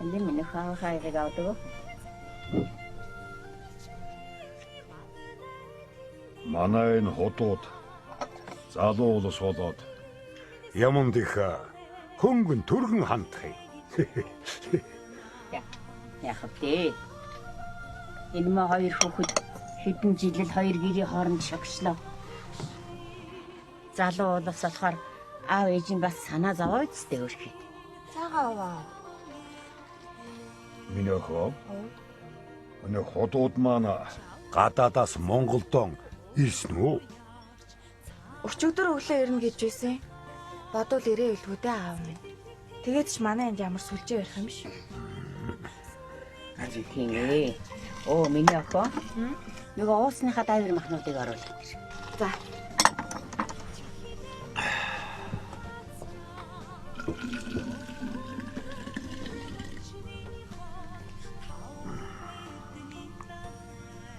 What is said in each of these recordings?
Энд миний хаан хайрыг авдаг. Манай энэ худууд залуу улс болоод Яманд их хөнгөн түргэн хандах юм. Яах вэ? Энэ мө хоёр хүүхэд хэдэн жил л хоёр гэрийн хооронд шогшлоо. Залуу улс болохоор аав ээж нь бас санаа зовоо үсттэй өөрхий. Цагаан аваа. миний охин. Энэ худууд маань Гадаадаас Монголдон ирсэн үү? Өчигдөр өглөө ирнэ гэж байсан. Бодвол ирээ илгүү дээ аав минь. Тэгээд ч манай энд ямар сүлжээ ярих юм биш. Харин тийм ээ. Оо миний охин. Нөгөө уусныхаа дайвар махнуудыг оруулаад ир. За.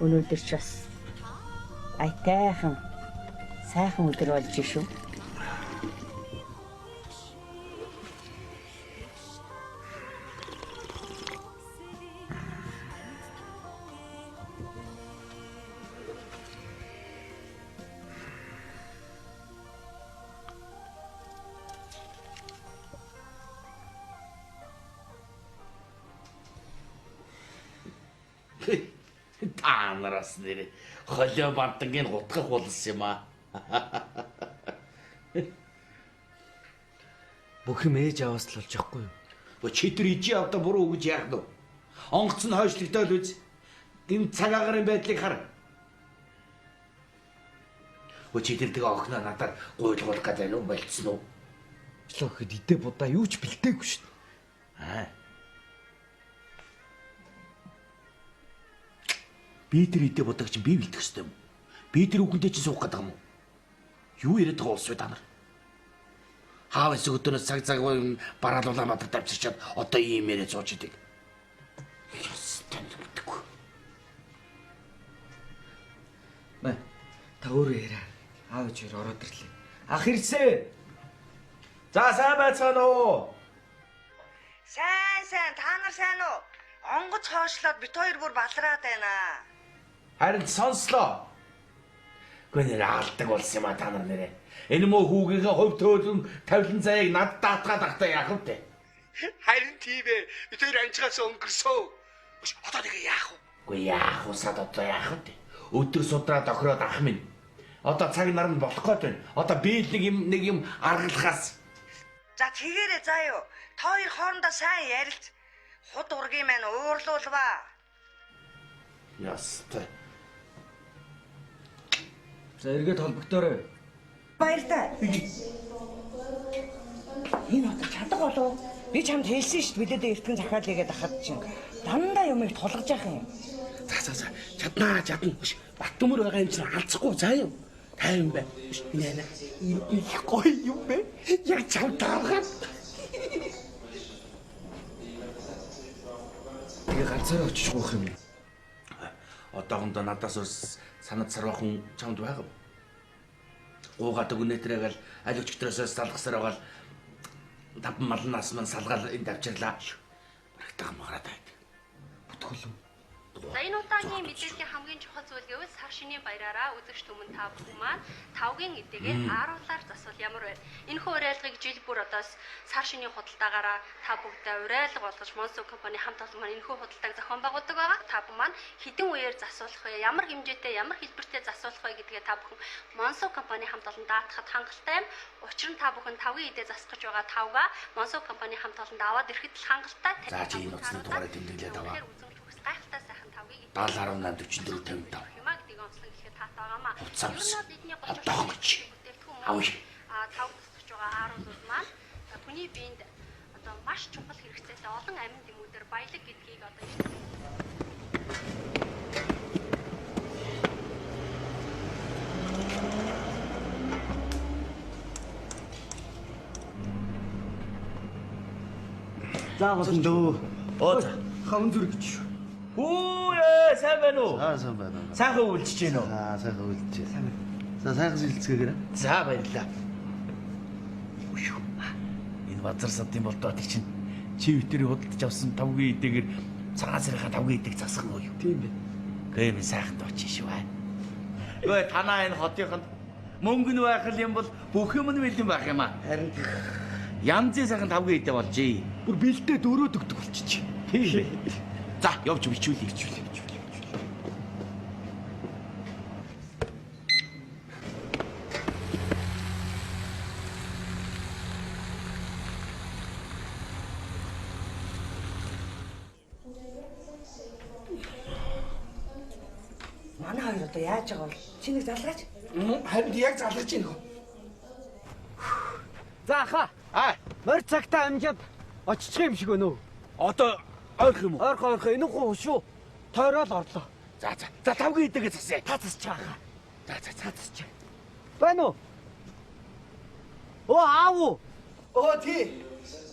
Өнөөдөр ч бас айтайхан сайхан өдөр болж шүү. Та нараас нэрээ холио бантангийн гутгах улс юм аа. Бүх юм ээж аваас л болж явахгүй юу? Өө чи тэр ижи авда буруу өгж яах нь вэ? Онгоц нь хойшлогдоо л үз. Энэ цаг агарын байдлыг хар. Өө чи тэр тэгээ охиноо надаар гуйлгуулах гэж ариун болцсон уу? Ажлаа гэхэд идэ будаа юу ч бэлдээгүй шүү дээ. Аа. Би тэр идэ будаг чинь би бэлдэх ёстой юм. Би тэр үгэндээ чинь суух гэдэг юм уу? Юу яриад байгаа улс вэ та нар? Хаав эсэг өдөрөөс цаг цаг бараал Улаанбаатар тавьчихчаад одоо ийм яриа сууж идэг. Ёстой нэгдэггүй. Мэ та өөрөө яриа. Аав ээж хоёр ороод ирлээ. Ах ирсэн. За сайн байцгаана уу? Сайн сайн та нар сайн уу? Онгоц хоошлоод бит хоёр бүр балраад байна. Харин сонслоо. Гүн нэр алдаг болсон юм а та нар нэрээ. Энэ мөө хүүгийнхээ хувь төөлөн тавилан заяаг над даатгаад ахта яах вэ? Харин тийм ээ. Бид хоёр амжихаас өнгөрсөн. Одоо нэг яах вэ? Үгүй яах вэ сад одоо яах вэ? Өдөр судраа тохироод ах минь. Одоо цаг нар нь болох гээд байна. Одоо би л нэг юм аргалахаас За тэгээрээ заа юу. Та хоёр хоорондоо сайн ярилц. Худ ургийн маань уурлуулваа. Ястай. За эргээд холбогдоорой. Баяртай. Энэ одоо чадах болов. Би чамд хэлсэн шүү дээ. Бидэд эртгэн захиал хийгээд ахад чинь дандаа юмыг тулгаж яах юм. За за за. Чаднаа чадна. Баттөмөр байгаа юм чинь алцахгүй заа юу. Тайван бай. Энэ их гоё юм бэ. Яг чам тааргаад. Тэгээ ганцаараа очиж гуйх юм. Одоохондоо надаас ус санаад сарвах хүн чамд байгаа юм. Гуугаад өгнөтрээгээл аль өчтөрөөсөө салгасаар байгаа л таван малнаас мань салгаал энд авчирлаа. Барагтайхан магараад байд. Бүтгэл үү? За энэ удаагийн мэдээллийн хамгийн чухал зүйл гэвэл сар шинийн баяраараа үзэгч түмэн та бүхэн маань тавгийн эдэгээ ааруулаар засвал ямар вэ? Энэхүү уриалгыг жил бүр одоо сар шинийн худалдаагаараа та бүгдээ уриалга болгож Монсу компани хамт олон маань энэхүү худалдааг зохион байгуулдаг байгаа. Та бүхэн маань хэдэн үеэр засуулах вэ? Ямар хэмжээтэй, ямар хэлбэртэй засуулах вэ гэдгээ та бүхэн Монсу компани хамт олон даатахад хангалттай юм. Учир нь та бүхэн тавгийн эдээ засах гэж байгаа тавгаа Монсу компани хамт олонд аваад ирэхэд л хангалттай. За чи энэ утасны дугаарыг тэмдэглээд аваа. Гайхалтай сайхан тавгийг 70.8 44 55. Юмаа гэдгийг онцлог хэлэхэд таатай байгаамаа. Утсаа Ер нь бол эдний 30 Одоохонгоч. бүтээгдэхүүн Авъя. А тав тусгаж байгаа ааруулууд маань хүний биед одоо маш чухал хэрэгцээтэй олон амин дэмүүдээр баялаг гэдгийг одоо За болсон дөө. Оо за. Хаван зүрх гэж. Хүү ээ сайн байна уу? Аа сайн байна. Сайхан үлдэж гин үү? Аа сайхан үлджээ. За сайхан шилцгээгээрэй. За баярлалаа. Үгүй. Энэ базар садын болдоод чинь Чи битэрийг худалдаж авсан тавгийн идэгээр цагаан сарынхаа тавгийн идэг засах нь юу? Тийм бэ. Гээ би сайхан дооч шүү аа. Өө танаа энэ хотынхонд мөнгө нь байх юм бол бүх юм нь бэлэн байх юм аа. Харин тийм. Янзын сайхан тавгийн идэ болжээ. Бүр бэлдээ дөрөөд өгдөг болчих. Тийм ээ. За явж бичүүлье. Бичүүлье. Манай хоёр одоо яаж байгаа бол чи нэг залгаач. Харин яг залгаж байна хөө. За ахаа. Аа. Морь цагтаа амжаад оччих юм шиг өнөө. Одоо ойрох юм уу? Ойрох ойрох энэ хуу шүү. Тойрол орлоо. За за. За тавгийн идэгээ засъя. Та засчих ахаа. За за за засчих. Байна уу? Оо аав уу? Оо тий.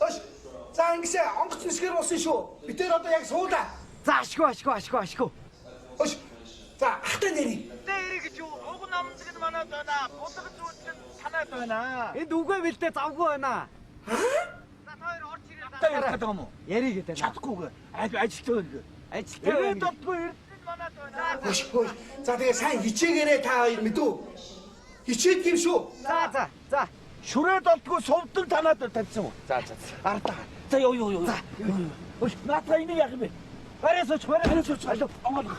Ош. За ингэсээ онгоц нисгэр болсон шүү. Би тэр одоо яг суулаа. За ашгүй ашгүй ашгүй ашгүй. Ош. За ахтай нэрий. Нэрий гэж юу? Уг намзаг нь манад байна. Булаг зүйдэл нь танад байна. Энд үгүй бэлдээ завгүй байна. За та хоёр орж ирээ. Та ярих гэдэг юм уу? Ярих гэдэг. Чадахгүйгээ. Аль ажилтай байна гэ. Ажилтай байна. Додгүй эрдэнэ манад байна. Ош. За тэгээ сайн хичээгээрээ та хоёр мэдүү. Хичээд юм шүү. За за за. Шүрээ долдгүй сувдан танад тавьсан уу? За за. Ардаа. За ёо ёо ёо. За. Ой, наатаа энийг яах юм бэ? Барай сууч, барай сууч. Алуу, онгойлго.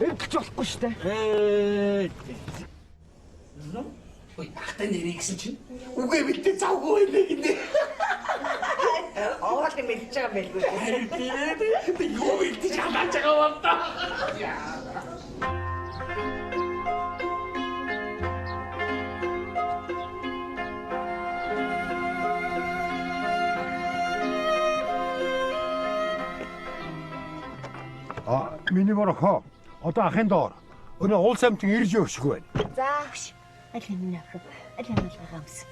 Эвдэж болохгүй шүү дээ. Ээ. Ой, ахтай нэрийг гэсэн чинь үгүй бэлдээ завгүй байлээ гинэ. Овоол юм мэдж байгаа байлгүй. Харин тийм ээ. Би юу бэлдэж халааж байгаа юм даа. А миний борохоо одоо ахын доор өнөө улс амтан ирж өгшгүй байна. За. Аль минь авах. Аль амлгаа өмс.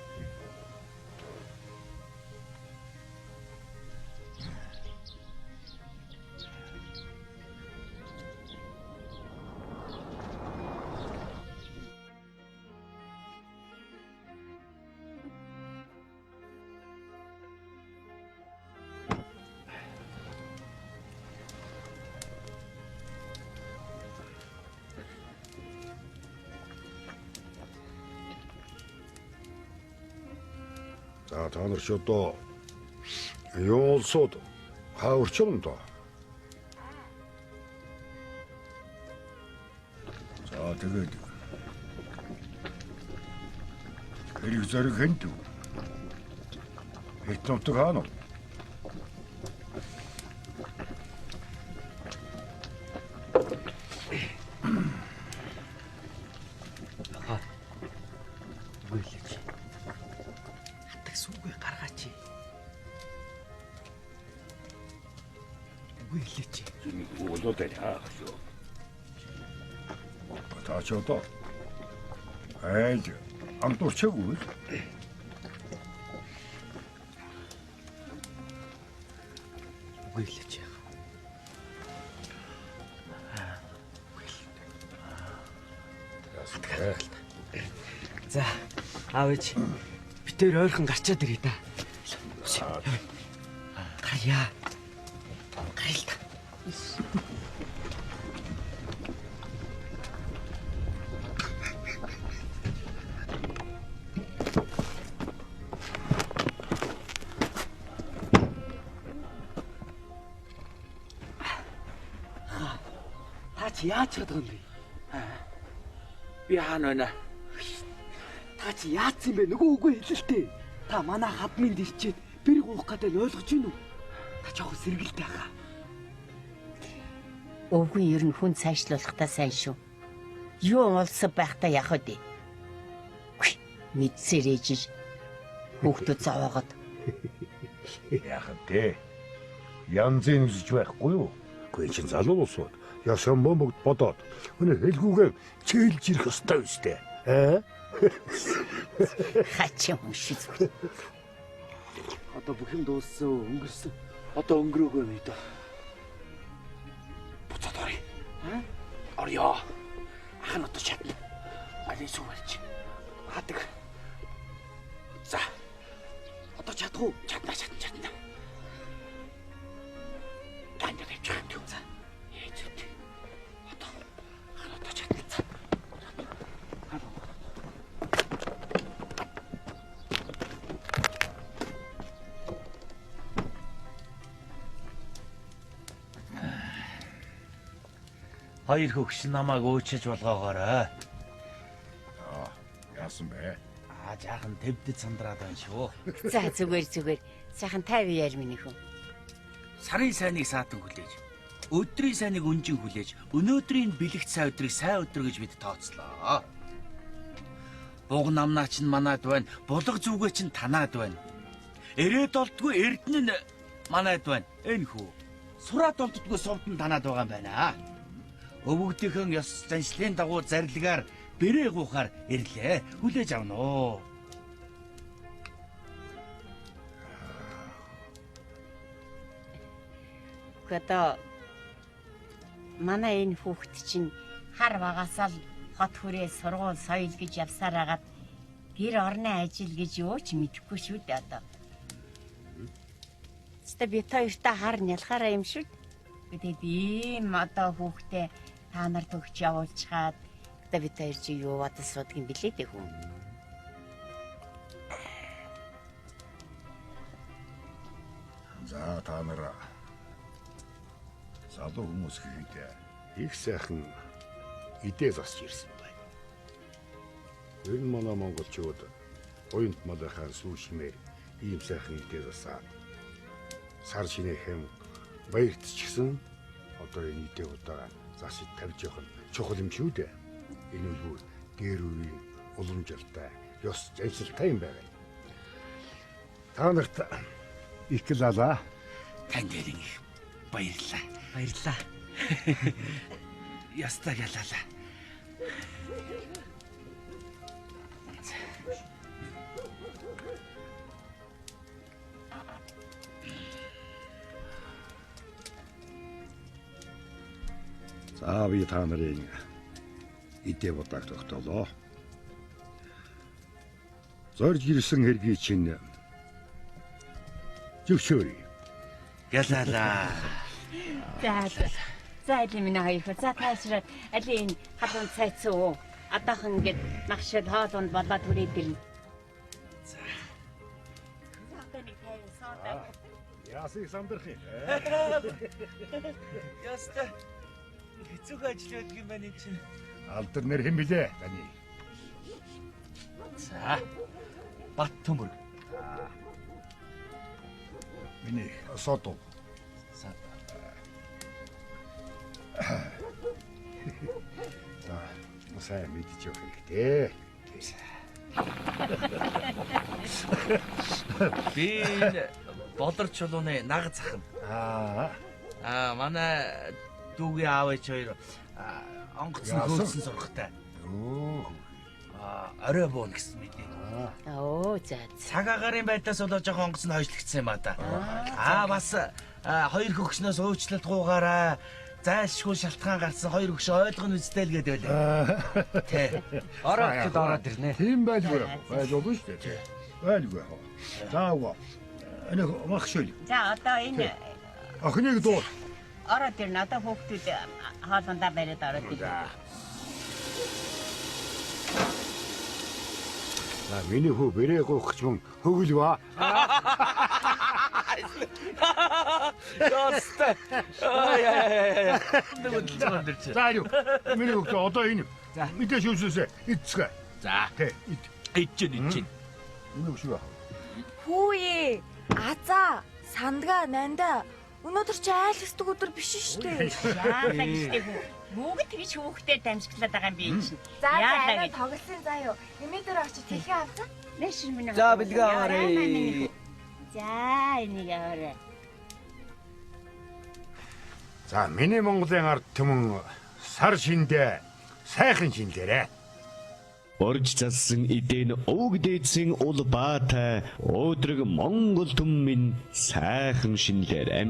За та нар ч одоо юм улсууд хаварчман доо. За тэгээд хэрэг зэрэг хэнт. Хэт нутаг хаана? Сүгүй гаргаач. Үгүй хэлээч. Уулууд яах юу? Та ч одоо айлж амтурчаагүй. Үгүй хэлээч яах. За аав ээж бид тэр ойрхон гарчаад ирээ да. Гарья. Гарья л та. Та чи яаж чадах юм бэ? Би хаана байна? Та чи яатсан бэ? Нөгөө үгүй хэлэлтэй. Та манай хадмынд ирчээд бэрэг уух гэдэг нь ойлгож байна уу? Та жоохон сэргэлтэй хаа. Өвгөн ер нь хүн цаашлуулахдаа сайн шүү. Юу улс байхдаа яах вэ? Үгүй мэдсээр ээж хүүхдүүд зовоогод. Яах вэ? Янзын үзэж байхгүй юу? Үгүй чин залуу улсууд ясан бомбогд бодоод өнөө хэлгүүгээ чийлж ирэх ёстой үстэй. Аа? Хачин хүн шиг зүгээр. Одоо бүх юм дууссан, өнгөрсөн. Одоо өнгөрөөгүй юм дөө. Буцаад оръё. Аа? Орё. Ах нь одоо чадна. Алин сүү барьж. Хаадаг. За. Одоо чадах уу? Чадна, чадна, чадна. Хоёр хөгш намайг өөчөж болгоогоорой. Аа, яасан бэ? Аа, жаахан твдэд сандраад байна шүү. За зүгээр зүгээр. Сайхан 50 яар миний хүн. Сарын сайныг саатан хүлээж, өдрийн сайныг өнжин хүлээж, өнөөдрийн бэлэгт сайн өдрийг сайн өдөр гэж бид тооцлоо. Буг намнаа чинь манад байна, булга зүгээ чинь танаад байна. Ирээд олдгүй эрдэнэ нь манад байна. Энэ хүү. Сураад олддгүй сувд нь танаад байгаа юм байна. Өвөгдийнхөн ёс заншлын дагуу зарилгаар бэрээ гуйхаар ирлээ. Хүлээж авна уу? Үгүй одоо манай энэ хүүхэд чинь хар багасаа л хот хүрээ сургууль соёл гэж явсаар хагаад гэр орны ажил гэж юу ч мэдэхгүй шүү дээ одоо. Тэстэ бид хоёртой хар нялхаараа юм шүү. Тэгээд ийм одоо хүүхдээ та нар төгч явуулчихад одоо бид хоёр чи юу бодож суудаг юм билээ дээ хүн. За та нар залуу хүмүүс гэхэд их сайхан идээ засч ирсэн байна. Ер нь манай монголчууд уянт малынхаа сүү шимээр ийм сайхан идээ засаад сар шинэхэн баярт ч гэсэн одоо энэ идээ удаага засаж тавьж явах нь чухал юм шүү дээ. Энэ үл дээр үеийн уламжлалтай, ёс заншилтай юм байна. Та нарт их лалаа. Танд хэрэг их баярлалаа. Баярлалаа. Ястаа ялалаа. За би та нарын идээ будааг тогтоолоо. Зорж ирсэн хэргийг чинь зөвшөөрье. Ялалаа. За за али миний хоёр хөө. За таашраад али энэ халуун цайцуу. Одоохон ингээд махшид хоолунд болоод хүрээд ирнэ. За. Одоо нэг 50 суудаа. Яасыг сандрах юм. Яста. Хэцүү ажил байдаг юм байна энэ чинь. Алдар нэр хэн билээ таны? За. Бат төмөр. Миний содов. За, сайн мэдчих явах хэрэгтэй. Би энэ болор чулууны наг зах нь. Аа манай дүүгийн аав ээж хоёр онгоцны хөөцсөн сурахтай. Өө. Орой буuna гэсэн мэдээ. Оо за. Цаг агаарын байдлаас болоод жоохон онгоц нь хойшлогдсон юм а да. Аа бас хоёр хөгшнөөс уучлалт гуугаараа зайлшгүй шалтгаан гарсан хоёр хөгш ойлгоно үстэй л гэдэг байлаа. Тэ. Ороод ороод ирнэ. Тийм байлгүй. Байлгүй шүү дээ. Байлгүй. За уу. Энэ мах шөл. За одоо энэ охиныг дуу. Ороод ирнэ. Одоо хүүхдүүд хоолундаа бариад ороод ирнэ. За миний хүү бэрээ гуйх ч мөн хөгөл ба. Яста. Яа. За юу. Миний хүүхдээ одоо энэ. Мэдээ шүүсээсээ идцгээ. За. Тэ ид. Идчин идчин. Миний шүү. Хүүе. Азаа, сандгаа, нандаа. Өнөөдөр чи айл хэсдэг өдөр биш шүү дээ. Яалаа гэжтэй хүү. Бүгд тэгж хүүхдээ дамжиглаад байгаа юм би чинь. За за тоглосон заа юу. Эмээ дээр очиж бэлгээ авцаа. Нэш минь. За бэлгээ аваарэ. За энийг аваарэ. За миний Монголын ард түмэн сар шиндээ сайхан шинлээрэ. Орж зассан идэн өвөг дээдсийн ул баатай өөдрөг Монгол түмэн сайхан шинлээрэ.